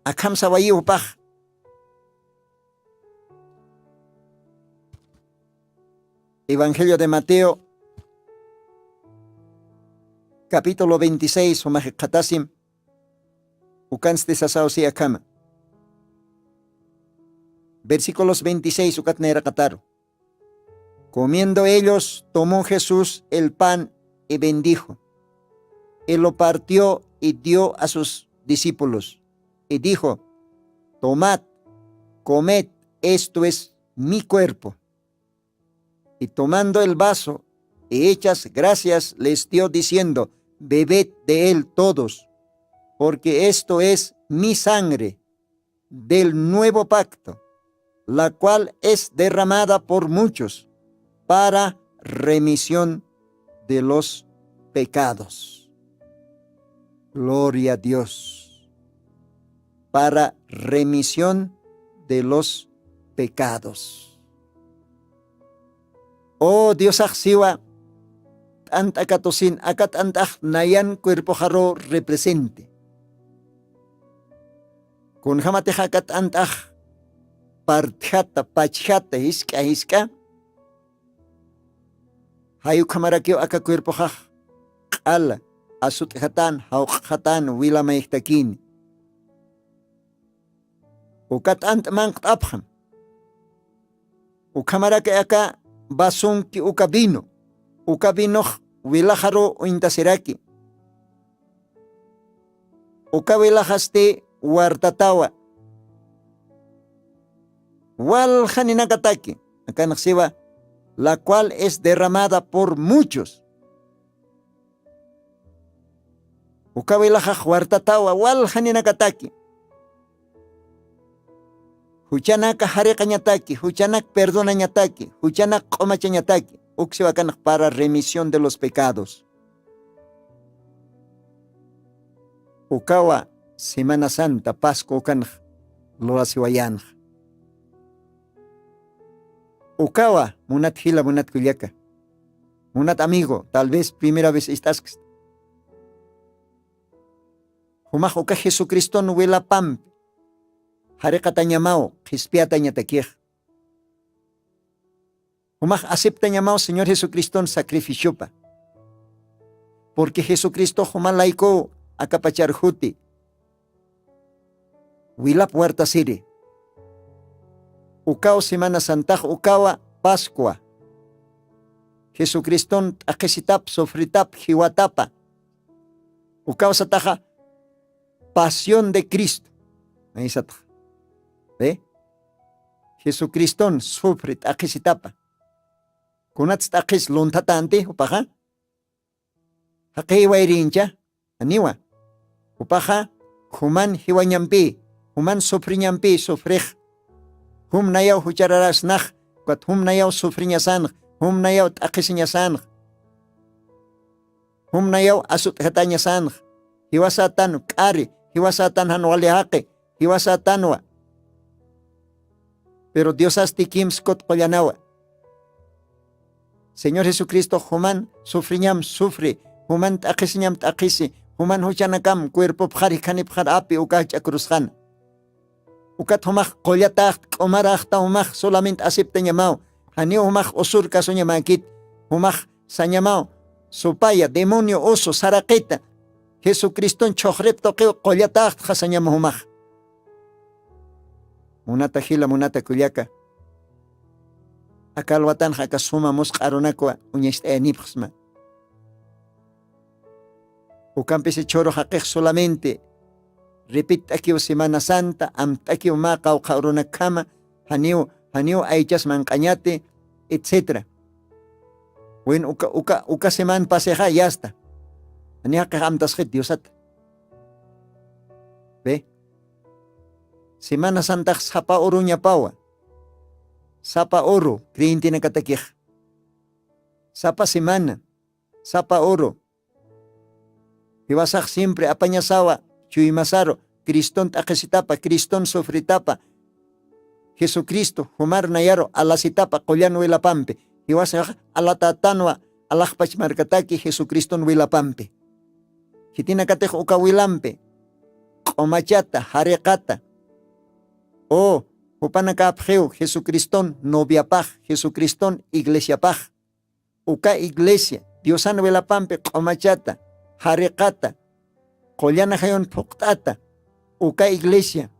Akham sawayiw jupax. Evangelio de Mateo, capítulo veintiséis, jumax jikxatasim, ukansti sasaw si akhama. Versículos veintiséis ukat nayraqataru. Comiendo ellos, tomó Jesús el pan y bendijo, y lo partió y dio a sus discípulos, y dijo: "Tomad, comed, esto es mi cuerpo". Y tomando el vaso, y hechas gracias, les dio, diciendo: "Bebed de él todos, porque esto es mi sangre del nuevo pacto, la cual es derramada por muchos para remisión de los pecados". Gloria a Dios. Para remisión de los pecados. O Diosax siwa, t'ant'a katusin, aka t'ant'ax nayan cuerpoxaru represente. Kunjamatix aka t'ant'ax partjata, pachjata, jisk'a, jisk'a, jay ukhamarakiw aka cuerpoxax q'ala, asut'jatän, jawq'xatän, wila mayjtakini. Uka t'ant'a manq't'apxam. Ukhamaraki aka vasunki uka vino, uka vinox wilaxaru uñtasiraki. Uka wilaxasti wartatawa. Waljaninakataki, akanx siwa, la cual es derramada por muchos. Uka wilaxax wartatawa waljaninakataki. Juchanaka jariqañataki, juchanak perdonañataki, juchanak q'umachañataki, uksiwa akanx para remisión de los pecados. Ukawa Semana Santa, Pascua ukanx lurasiwayänxa. Ukawa, munat jila, munat kullaka, munat amigo, tal vez primera vez ist'asksta. Jumax uka Jesucriston wilapampi jariqatañamaw, qhispiyatañatakix. Jumax aceptañamaw Señor Jesucriston sacrificiopa. Porque Jesucristox juma laykuw akapachar juti. Wilap wartasiri. Ukaw Semana Santax, ukawa Pascua. Jesucriston t'aqhisitap, sufritap, jiwatapa. Ukaw sataxa Pasión de Cristo. Naysatax. ¿Ve? Jesucriston sufri t'aqhisitapa. Kunats t'aqhis lunthatanti jupaxa. Jaqiy wayrincha, aniwa. Jupaxa juman jiwañampi, juman sufriñampi sufrix. Jum nayaw juchararasnax, ukat jum nayaw sufriñasanx, Jumnayaw t'aqhisiñasanx. Jumnayaw asut'jatañasanx. Jiwasatan k'ari, jiwasatan jan wali jaqi, jiwasatanwa. Pero diosasti kimskut qullanawa. Señor jesucristo juman sufriñam sufri, juman t'aqhisiñam t'aqhisi, juman juchanakam cuerpopxar jikhanipxar api uka jach'akrusxana. Ukat jumax qullataxt k'umaraxta jumax solament aceptañamaw. Janiw jumax usur kasuñamäkit. Jumax sañamaw supaya demonio usu saraqita, jesucriston chhuxrip tuqiw qullataxtxa sañama jumax. Munata jila munata kullaka, aka alwatanxa aka suma musq'arunakwa uñacht'ayanipxsma. Ukampisi chhuru jaqix solamente repett'akiw semana santa, amtt'akiw mä qawqha urunakkhama, janiw janiw aychas manq'añati, etcétera. Bueno, uka uka uka semana pasixa yasta. Jani jaqix amtasxit diosata. Ve, semana santax sapa uruñapawa. Sapa uru creyentenakatakixa, sapa semana, sapa uru. Jiwasax siempre apañasawa chuymasaru criston t'aqhisitapa, criston sufritapa, jesucristo jumar nayaru alasitapa qullan wilapampi. Jiwasax alatätanwa alaxpach markataki jesucriston wilapampi. Khitinakatix uka wilampi q'umachata jariqata, u jupanakäpxiw jesucriston noviapax, jesucriston iglesiapax. Uka iglesia diosan wilapampi q'umachata, jariqata, qullan ajayun phuqt'ata, uka iglesia,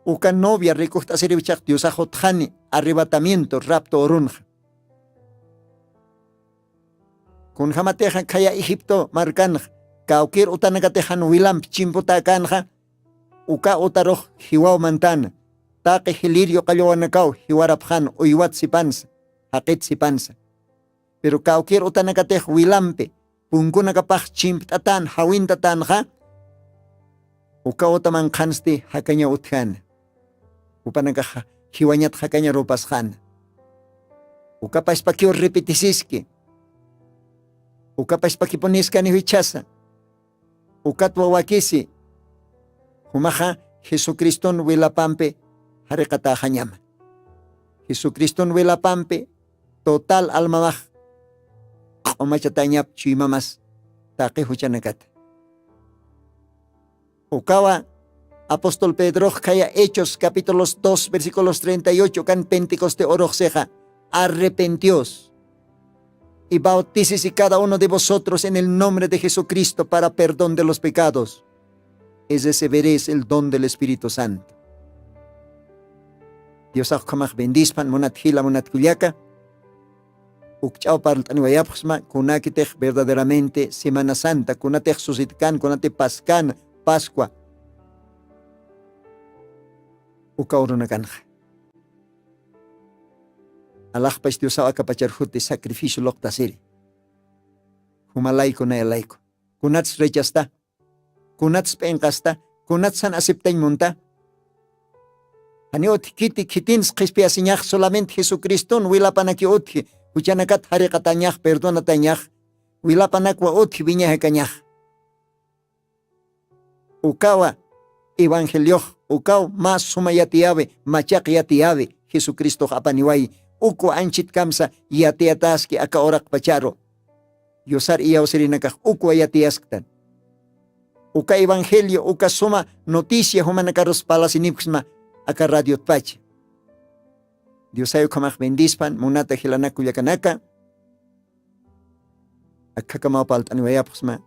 uka novia rikujt'asiriw ichax diosax jutxani arrebatamiento rapto urunxa. Kunjämatixa khaya egipto markanxa kawkïr utanakatix jan wilamp chimputäkänxa, uka utarux jiwaw mantana, taqi jilïr yuqalluwanakaw jiwarapxän uywat sipansa, jaqit sipansa. Pero kawkïr utanakatix wilampi punkunakapax chimpt'atän jawintatänxa, uka uta manqhansti jakañaw utjäna. Jupanakax jiwañat jakañaruw pasxäna. Uka pachpakiw repetisiski. Uka pachpakipuniskani jichhasa. Ukatwa wakisi. Jumaxa jesucriston wilapampi jariqatäxañama. Jesucriston wilapampi total almamax q'umachatañap chuymamas taqi juchanakata. Ukawa apóstol pedrox khaya hechos capítulos dos versículos treinta y ocho kan pentecoste uruxsixa, arrepentios y bautícese cada uno de vosotros en el nombre de jesucristo para perdón de los pecados, y recibiréis el don del espíritu santo. Diosax ukhamax bendispan munat jila munat kullaka. Ukch'aw parlt'aniwayapxsma kunakitix verdaderamente semana santa kunatix susitkan kunati paskan, pascua. Uka urunakanxa alaxpach diosaw akapachar juti sacrificio luqtasiri. Jumalayku nayalayku, kunats rechasta, kunats p'inqasta, kunats jan aceptañ munta? Janiw utjkiti khitins qhispiyasiñax solament jesucriston wilapanaki utji. Juchanakat jariqatañax perdonatañax, wilapanakwa utji wiñajakañax. Ukawa evangeliox, ukaw mä suma yatiyawi, machaq yatiyawi jesucristox apaniwayi. Ukwa anchitkamsa yatiyataski aka uraqpacharu. Yusar iyawsirinakax ukwa yatiyasktan. Uka evangelio uka suma noticia jumanakarus palasinipksma aka radiotpacha. Diosay ukhamax bendispan munata jilanak kullakanaka. Akhakamaw palt'aniwayapxsma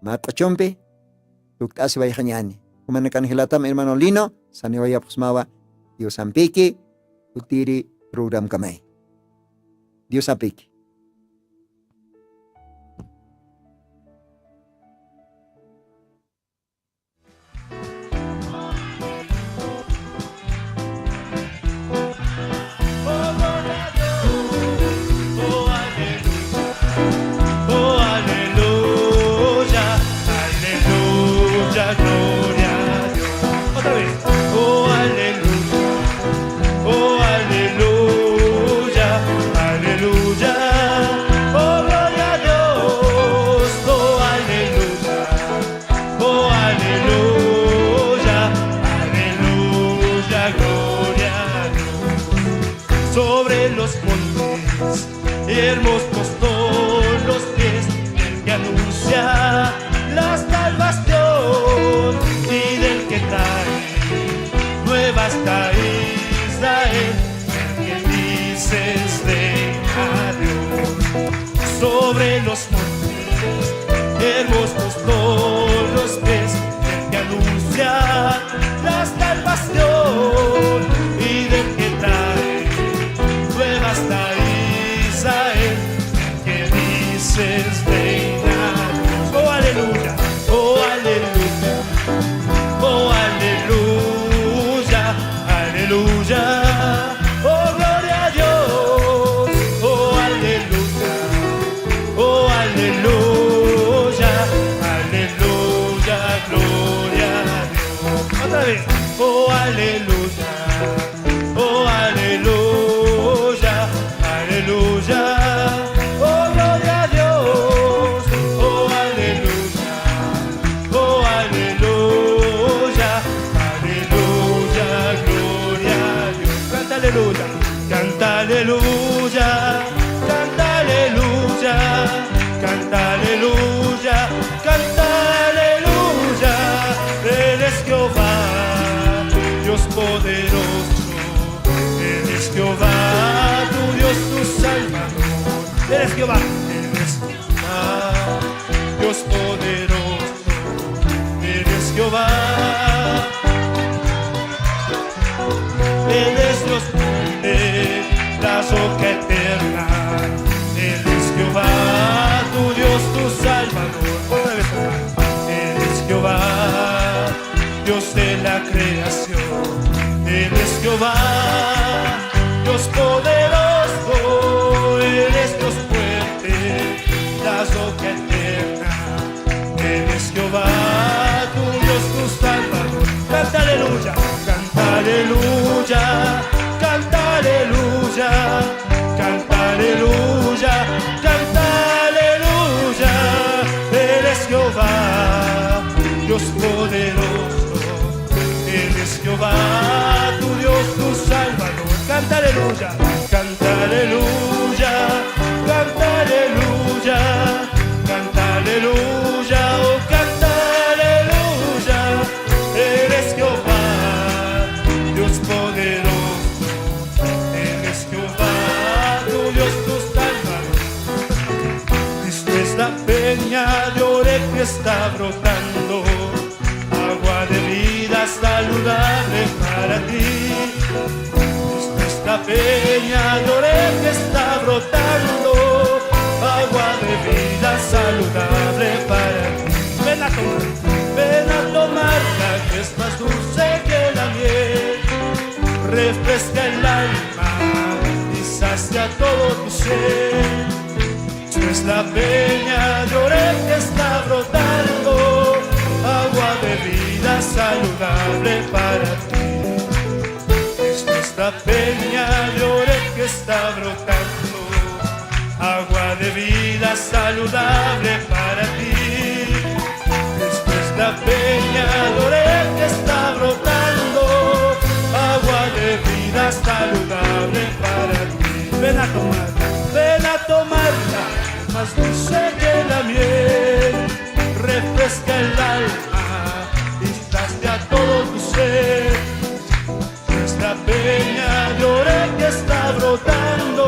mä q'uchumpi tukt'asiwayxañani. Jumanakan jilatam hermano lino saniwayapxsmawa. Diosampiki utiri programkamay. Diosapiki. Otra vez. Oh, aleluya. Oh, aleluya. Aleluya. Sobre los montes, hermosos todos los pies del que anuncia la salvación y del que trae nuevas a Israel, del que dices: "Ven a Dios". Sobre los montes, hermosos todos los pies del que anuncia la salvación y del que trae nuevas a Israel, que dices: "Ven a Dios". Oh, aleluya, oh, aleluya, oh, aleluya, aleluya. Oh, gloria a Dios, oh, aleluya, oh, aleluya, aleluya, gloria a Dios. Otra vez. Oh, aleluya, oh, aleluya, aleluya. Oh, gloria a Dios, oh, aleluya, oh, aleluya, aleluya, gloria a Dios. Canta aleluya, canta aleluya, canta aleluya, canta aleluya, canta aleluya. Él es Jehová, Dios poderoso. Él es Jehová, tu Dios, tu Salvador. Él es Jehová, Él es Jehová, Dios poderoso. Él es Jehová. Él es Dios fuerte, la roca eterna. Él es Jehová, tu Dios, tu Salvador. Otra vez, hermano. Él es Jehová, Dios de la creación. Él es Jehová, Dios poderoso. Él es Dios fuerte, la roca eterna. Él es Jehová, tu Dios, tu Salvador. Canta aleluya, canta aleluya, canta aleluya, canta aleluya, canta aleluya. Él es Jehová, Dios poderoso. Él es Jehová, tu Dios, tu Salvador. Canta aleluya, canta aleluya, canta aleluya, canta aleluya, oh, canta aleluya. Él es Jehová, Dios poderoso. Él es Jehová, tu Dios, tu Salvador. Cristo es la peña de Oreb que está brotando, agua de vida saludable para ti. Cristo es la peña de Oreb que está brotando, agua de vida saludable para ti. Ven a tomar, ven a tomarla, que es más dulce que la miel. Refresca el alma y sacia todo tu ser. Cristo es la peña de Oreb que está brotando, agua de vida saludable para ti. Cristo es la peña de Oreb que está brotando, agua de vida saludable para ti. Cristo es la peña de Oreb que está brotando, agua de vida saludable para ti. Ven a tomarla, ven a tomarla, más dulce que la miel, refresca el alma y sacia todo tu ser. Es la peña de Oreb que está brotando,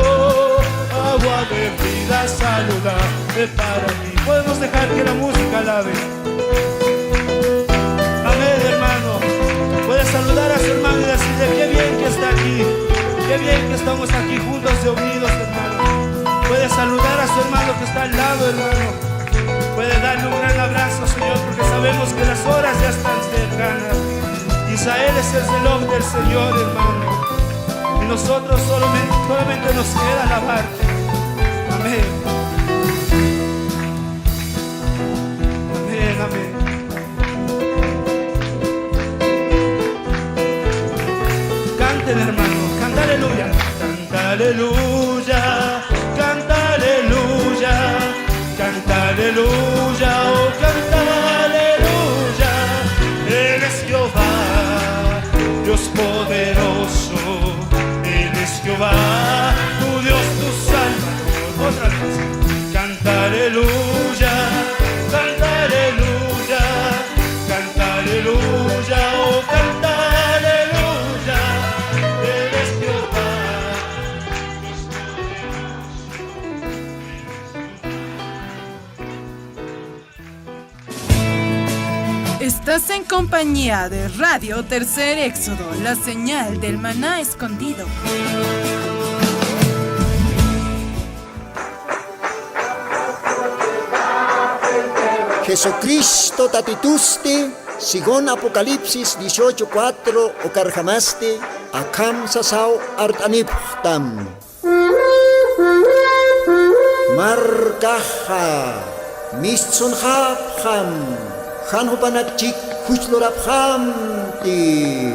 agua de vida saludable para ti. Podemos dejar que la música alabe. Amén, hermano. Puede saludar a su hermano y decirle: "Qué bien que está aquí. Qué bien que estamos aquí juntos y unidos, hermano". Puede saludar a su hermano que está al lado, hermano. Puede darle un gran abrazo, Señor, porque sabemos que las horas ya están cercanas. Israel es el reloj del Señor, hermano. Y nosotros solamente, solamente nos queda alabarte. Amén. Amén, amén. Canten, hermano, canta aleluya. Canta aleluya, canta aleluya, canta aleluya, oh, canta aleluya. Él es Jehová, Dios poderoso. Él es Jehová, Estás en compañía de Radio Tercer Éxodo, la señal del maná escondido. Jesucristo Tatitusti, según Apocalipsis dieciocho cuatro, ukarjamasti, akham sasaw art'anipxtam. Markaxa mistsunxapxam, jan jupanakchik juchlurapxamti.